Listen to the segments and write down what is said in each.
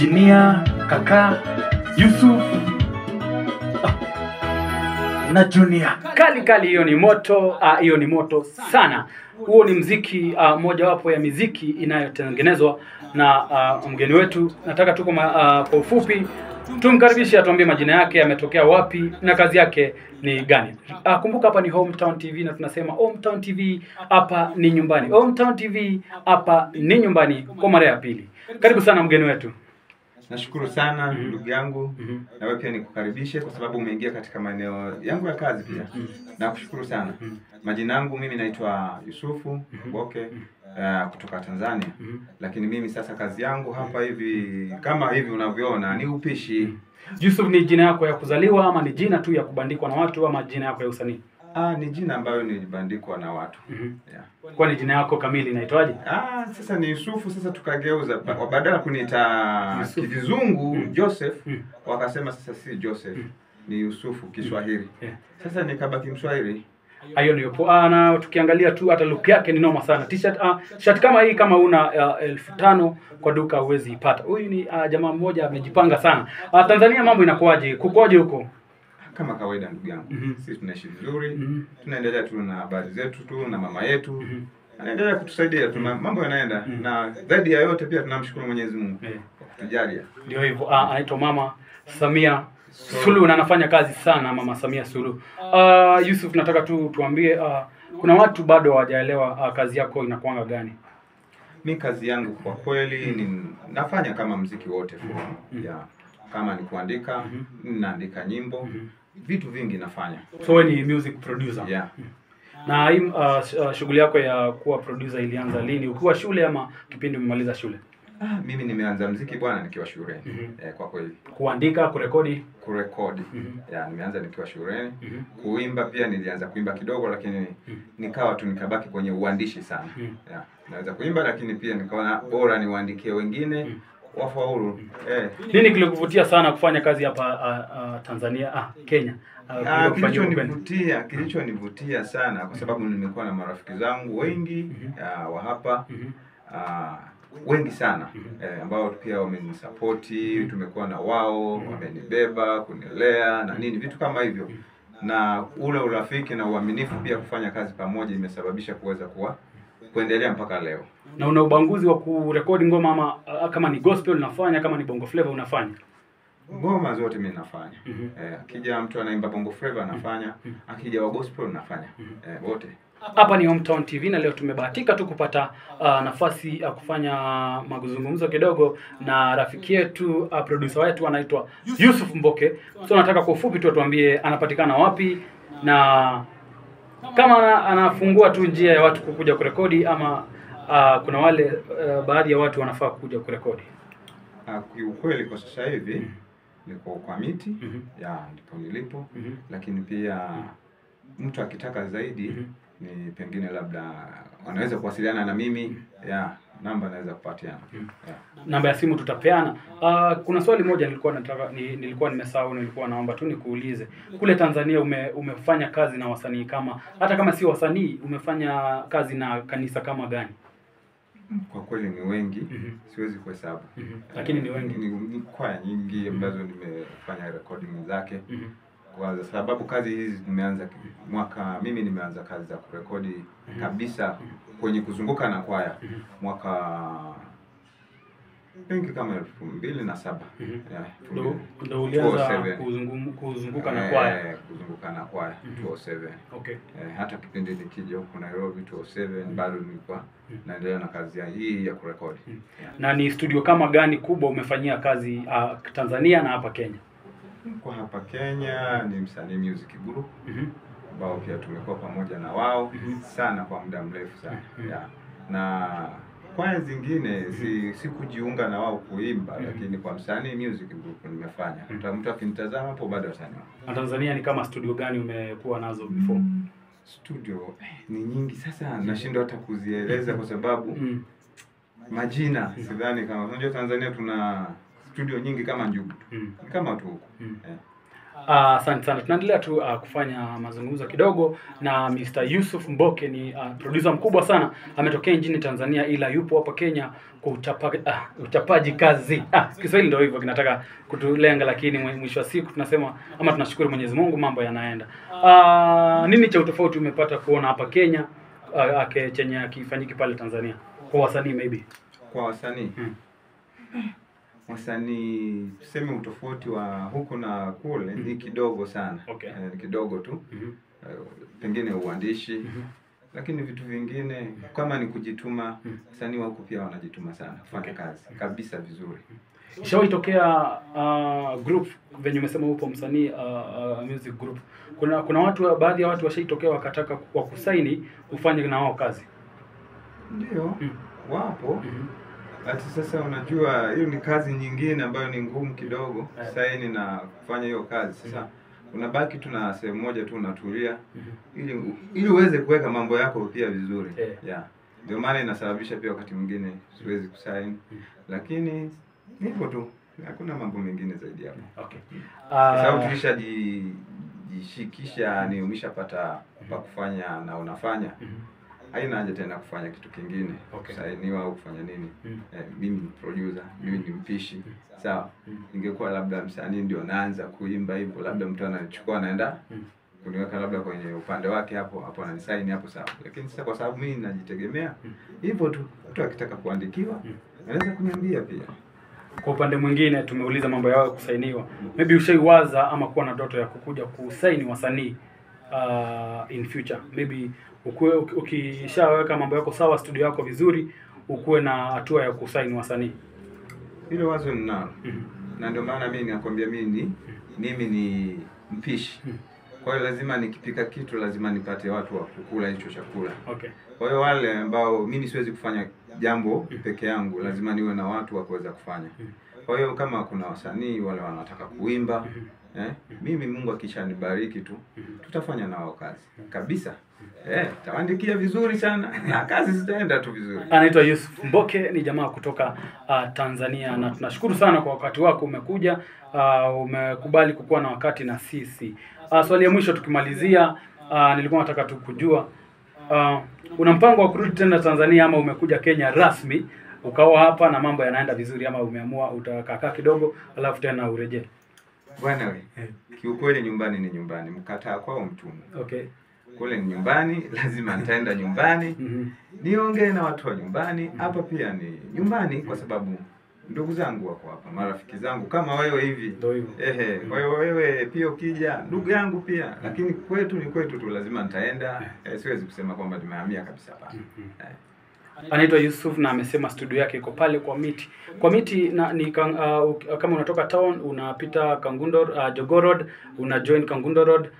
Engineer, Kaka, Yusuf na Junior. Kali kali, hiyo ni moto, hiyo ni moto sana. Huo ni mziki, mojawapo ya miziki inayotengenezwa na mgeni wetu. Nataka tu kwa ufupi tumkaribishe, atuambie majina yake, ametokea wapi na kazi yake ni gani. Kumbuka hapa ni Hometown TV na tunasema Hometown TV hapa ni nyumbani. Hometown TV hapa ni nyumbani kwa mara ya pili. Karibu sana mgeni wetu. Nashukuru sana ndugu yangu. Na wewe pia nikukaribishe kwa sababu umeingia katika maeneo yangu ya kazi pia. Nakushukuru sana. Majina yangu mimi naitwa Yusufu Mboke, kutoka Tanzania. Lakini mimi sasa kazi yangu hapa hivi kama hivi unavyoona ni upishi. Yusuf ni jina yako ya kuzaliwa ama ni jina tu ya kubandikwa na watu ama jina yako ya usanii? Ni jina ambayo nilibandikwa na watu. Yeah. Kwani jina yako kamili inaitwaje? Sasa ni Yusufu, sasa tukageuza badala kuniita kizungu Joseph, wakasema sasa si Joseph, ni Yusufu Kiswahili. Sasa nikabaki Mswahili. Hayo ndio poa. Na tukiangalia tu hata look yake ni noma sana. T-shirt, shirt kama hii kama una 5,000 kwa duka huwezi ipata. Huyu ni jamaa mmoja amejipanga sana. Tanzania mambo inakuaje? Kukoje huko? Kama kawaida ndugu yangu. Sisi tunaishi vizuri. Tunaendelea tu na habari zetu tu na mama yetu. Anaendelea kutusaidia tu, mambo yanaenda. Na zaidi ya yote pia tunamshukuru Mwenyezi Mungu kwa kutujalia. Ndio hivyo. Anaitwa Mama Samia Suluhu na anafanya kazi sana Mama Samia Suluhu. Yusuf, nataka tu tuambie, kuna watu bado hawajaelewa kazi yako inakuanga gani? Mi kazi yangu kwa kweli ni nafanya kama mziki wote. Kama ni kuandika, naandika nyimbo, vitu vingi nafanya. So wewe ni music producer? Yeah. Na hii shughuli yako ya kuwa producer ilianza lini? Ukiwa shule ama kipindi umemaliza shule? Mimi nimeanza mziki bwana nikiwa shuleni. Kwa kweli. Kuandika, kurekodi? Kurekodi. Nimeanza nikiwa shuleni. Kuimba pia nilianza kuimba kidogo lakini nikawa tu nikabaki kwenye uandishi sana. Naweza kuimba lakini pia nikaona bora niwaandikie wengine wafaulu. Nini kilikuvutia sana kufanya kazi hapa Tanzania, Kenya? Kilichonivutia sana kwa sababu nimekuwa na marafiki zangu wengi wa hapa. Wengi sana ambao pia wamenisapoti, tumekuwa na wao, wamenibeba, kunilea na nini vitu kama hivyo. Na ule urafiki na uaminifu pia kufanya kazi pamoja imesababisha kuweza kuendelea mpaka leo. Na una ubanguzi wa kurekodi ngoma ama kama ni gospel unafanya, kama ni bongo flavor unafanya? Ngoma zote mimi nafanya. Akija mtu anaimba bongo flavor anafanya, akija wa gospel nafanya. Wote. Hapa ni Hometown TV na leo tumebahatika tu kupata nafasi ya kufanya mazungumzo kidogo na rafiki yetu, producer wetu anaitwa Yusuf Mboke. So nataka kwa ufupi tu atuambie anapatikana wapi na kama anafungua tu njia ya watu kukuja kurekodi ama kuna wale baadhi ya watu wanafaa kuja kurekodi. Kiukweli kwa sasa hivi niko kwa miti, ndipo nilipo, lakini pia mtu akitaka zaidi ni pengine labda wanaweza kuwasiliana na mimi, namba naweza kupatiana. Namba ya simu tutapeana. Kuna swali moja nilikuwa nataka nilikuwa nimesahau, nilikuwa naomba tu nikuulize. Kule Tanzania umefanya kazi na wasanii kama, hata kama si wasanii, umefanya kazi na kanisa kama gani? Kwa kweli ni wengi, siwezi kuhesabu. Lakini ni wengi. Ni kwaya nyingi ambazo nimefanya recording zake. Kwa sababu kazi hizi nimeanza mwaka, mimi nimeanza kazi za kurekodi kabisa kwenye kuzunguka na kwaya mwaka pengi kama 2007. Ndio ulianza kuzunguka na kwaya? Kuzunguka na kwaya 2007. Okay. Hata kipindi nikija huko Nairobi 2007 bado nilikuwa naendelea na kazi hii ya kurekodi. Na ni studio kama gani kubwa umefanyia kazi Tanzania na hapa Kenya? Kwa hapa Kenya ni Msanii Music Group, ambao pia tumekuwa pamoja na wao sana kwa muda mrefu sana. Na kwaya zingine si kujiunga na wao kuimba, lakini kwa Msanii Music Group nimefanya. Mtu akinitazama hapo bado ataniona. Na Tanzania ni kama studio gani umekuwa nazo before? Studio ni nyingi sasa nashindwa hata kuzieleza kwa sababu majina sidhani kama unajua Tanzania tuna studio nyingi kama njugu. Kama tu huko. Asante sana. Tunaendelea tu kufanya mazungumzo kidogo na Mr. Yusuf Mboke. Ni producer mkubwa sana, ametokea nchini Tanzania ila yupo hapa Kenya kwa uchapaji kazi. Kiswahili ndio hivyo kinataka kutulenga, lakini mwisho wa siku tunasema ama tunashukuru Mwenyezi Mungu, mambo yanaenda. Nini cha utofauti umepata kuona hapa Kenya chenye hakifanyiki pale Tanzania kwa wasanii maybe? Kwa wasanii? Wasanii tuseme utofauti wa huku na kule ni kidogo sana. Ni kidogo tu. Pengine uandishi. Lakini vitu vingine kama ni kujituma, wasanii wa huku pia wanajituma sana kufanya kazi kabisa vizuri. Ishawahi tokea group venye umesema upo msanii music group, kuna watu, baadhi ya watu washaitokea wakataka wakusaini ufanye na wao kazi? Ndio, wapo. Ati sasa unajua hiyo ni kazi nyingine ambayo ni ngumu kidogo, saini na kufanya hiyo kazi. Sasa unabaki tu na sehemu moja tu unatulia ili uweze kuweka mambo yako pia vizuri. Yeah. Ndio maana inasababisha pia wakati mwingine siwezi kusaini. Lakini hivyo tu, hakuna mambo mengine zaidi hapo. Okay. Kwa sababu tulishajishikisha, ni umeshapata pa kufanya na unafanya. Haina haja tena kufanya kitu kingine, kusainiwa au kufanya nini. Mimi ni producer, mimi ni mpishi. Sawa. Ningekuwa labda msanii ndio naanza kuimba hivyo, labda mtu ananichukua anaenda kuniweka labda kwenye upande wake hapo hapo ananisaini hapo, sawa. Lakini sasa kwa sababu mimi najitegemea, hivyo tu mtu akitaka kuandikiwa anaweza kuniambia pia. Kwa upande mwingine tumeuliza mambo yao kusainiwa. Maybe ushaiwaza ama kuwa na ndoto ya kukuja kusaini wasanii in future? Maybe ukishaweka mambo yako sawa, studio yako vizuri, ukuwe na hatua ya kusaini wasanii. Hilo wazo ninalo. Na ndio maana mimi nakwambia mimi ni mpishi. Kwa hiyo lazima nikipika kitu lazima nipate watu wa kukula hicho chakula. Okay. Kwa hiyo wale ambao mimi siwezi kufanya jambo peke yangu, lazima niwe na watu wa kuweza kufanya. Kwa hiyo kama kuna wasanii wale wanataka kuimba, mimi Mungu akishanibariki tu tutafanya nao kazi kabisa. Tawaandikia vizuri sana na kazi zitaenda tu vizuri. Anaitwa Yusuf Mboke, ni jamaa kutoka Tanzania, na tunashukuru sana kwa wakati wako umekuja, umekubali kukuwa na wakati na sisi. Swali ya mwisho tukimalizia, nilikuwa nataka tu kujua una mpango wa kurudi tena Tanzania ama umekuja Kenya rasmi ukawa hapa na mambo yanaenda vizuri, ama umeamua utakaa kidogo alafu tena urejee? Bwana we, kiukweli nyumbani ni nyumbani, mkataa kwao mtumwa. Okay. Kule ni nyumbani, lazima nitaenda nyumbani. Niongee na watu wa nyumbani. Hapa pia ni nyumbani kwa sababu ndugu zangu wako hapa, marafiki zangu kama wewe hivi. Ndio hivyo. Kwa hiyo wewe pia ukija, ndugu yangu pia, lakini kwetu ni kwetu tu, lazima nitaenda. Siwezi kusema kwamba nimehamia kabisa hapa. Anaitwa Yusuf na amesema studio yake iko pale kwa miti. Kwa miti na, ni kama unatoka town unapita Kangundo Jogoo Road, una join Kangundo Road.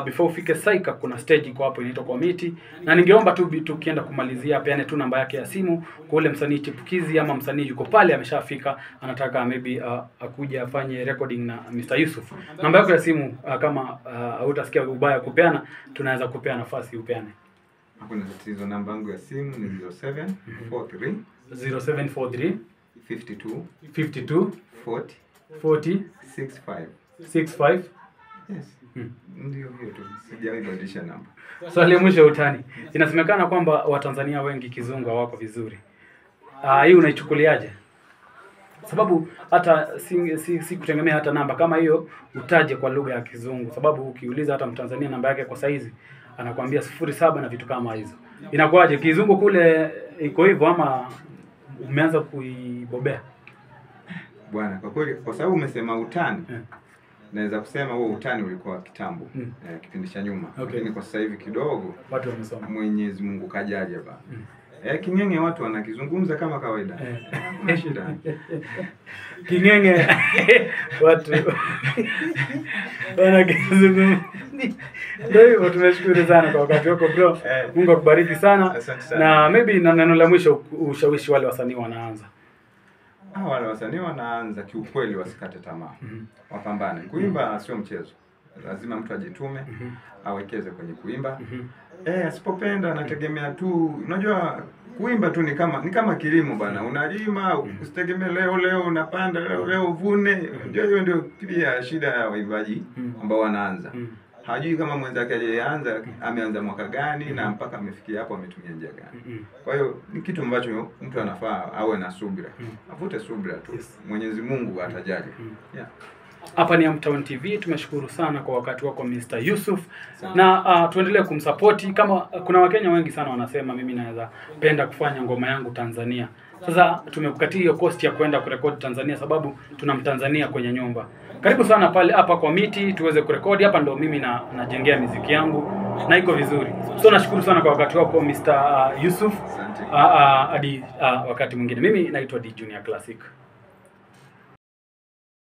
Before ufike Saika kuna stage iko hapo inaitwa Kwa Miti. Na ningeomba tu tukienda kumalizia peane tu namba yake ya simu kwa ule msanii chipukizi ama msanii yuko pale ameshafika anataka maybe akuje afanye recording na Mr. Yusuf. Namba yako ya simu kama hutasikia ubaya kupeana, tunaweza kupea nafasi upeane. Hakuna tatizo. Namba yangu ya simu ni 0743 0743 52 52 40 40 65 65. Yes. Ndio hiyo tu, sijawahi badilisha namba. Swali la mwisho utani. Inasemekana kwamba Watanzania wengi kizungu hawako vizuri. Hii unaichukuliaje? Sababu hata si kutegemea hata namba kama hiyo utaje kwa lugha ya kizungu, sababu ukiuliza hata Mtanzania namba yake kwa saizi anakuambia 07 na vitu kama hizo. Inakuwaje kizungu kule iko hivyo ama umeanza kuibobea? Bwana, kwa kweli kwa sababu umesema utani, naweza kusema huo utani ulikuwa kitambo, kipindi cha nyuma. Lakini kwa sasa hivi kidogo watu wamesoma. Mwenyezi Mungu kajaja bana. Kingenge watu wanakizungumza kama kawaida. Hakuna shida. Kingenge watu wanakizungumza. Ndio hivyo, tumeshukuru sana kwa wakati wako bro. Mungu akubariki sana. Sana. Na maybe na neno la mwisho ushawishi wale wasanii wanaanza. Wale wasanii wanaanza kiukweli wasikate tamaa. Wapambane. Kuimba sio mchezo. Lazima mtu ajitume, awekeze kwenye kuimba. Asipopenda anategemea tu. Unajua Kuimba tu ni kama kilimo bana, unalima, usitegemee leo leo unapanda, leo leo uvune. Ndio hiyo ndio pia shida ya waimbaji ambao wanaanza. Hajui kama mwenzake aliyeanza ameanza mwaka gani na mpaka amefikia hapo ametumia njia gani. Kwa hiyo ni kitu ambacho mtu anafaa awe na subira. Avute subira tu. Mwenyezi Mungu atajali. Yeah. Hapa ni Mtown TV, tumeshukuru sana kwa wakati wako Mr. Yusuf. Na tuendelee kumsapoti. Kama kuna Wakenya wengi sana wanasema mimi naweza penda kufanya ngoma yangu Tanzania. Sasa tumekukatia hiyo cost ya kwenda kurekodi Tanzania sababu tuna Mtanzania kwenye nyumba. Karibu sana pale hapa kwa miti tuweze kurekodi. Hapa ndo mimi najengea muziki yangu na iko vizuri. So nashukuru sana kwa wakati wako Mr. Yusuf. Hadi wakati mwingine. Mimi naitwa D Junior Classic.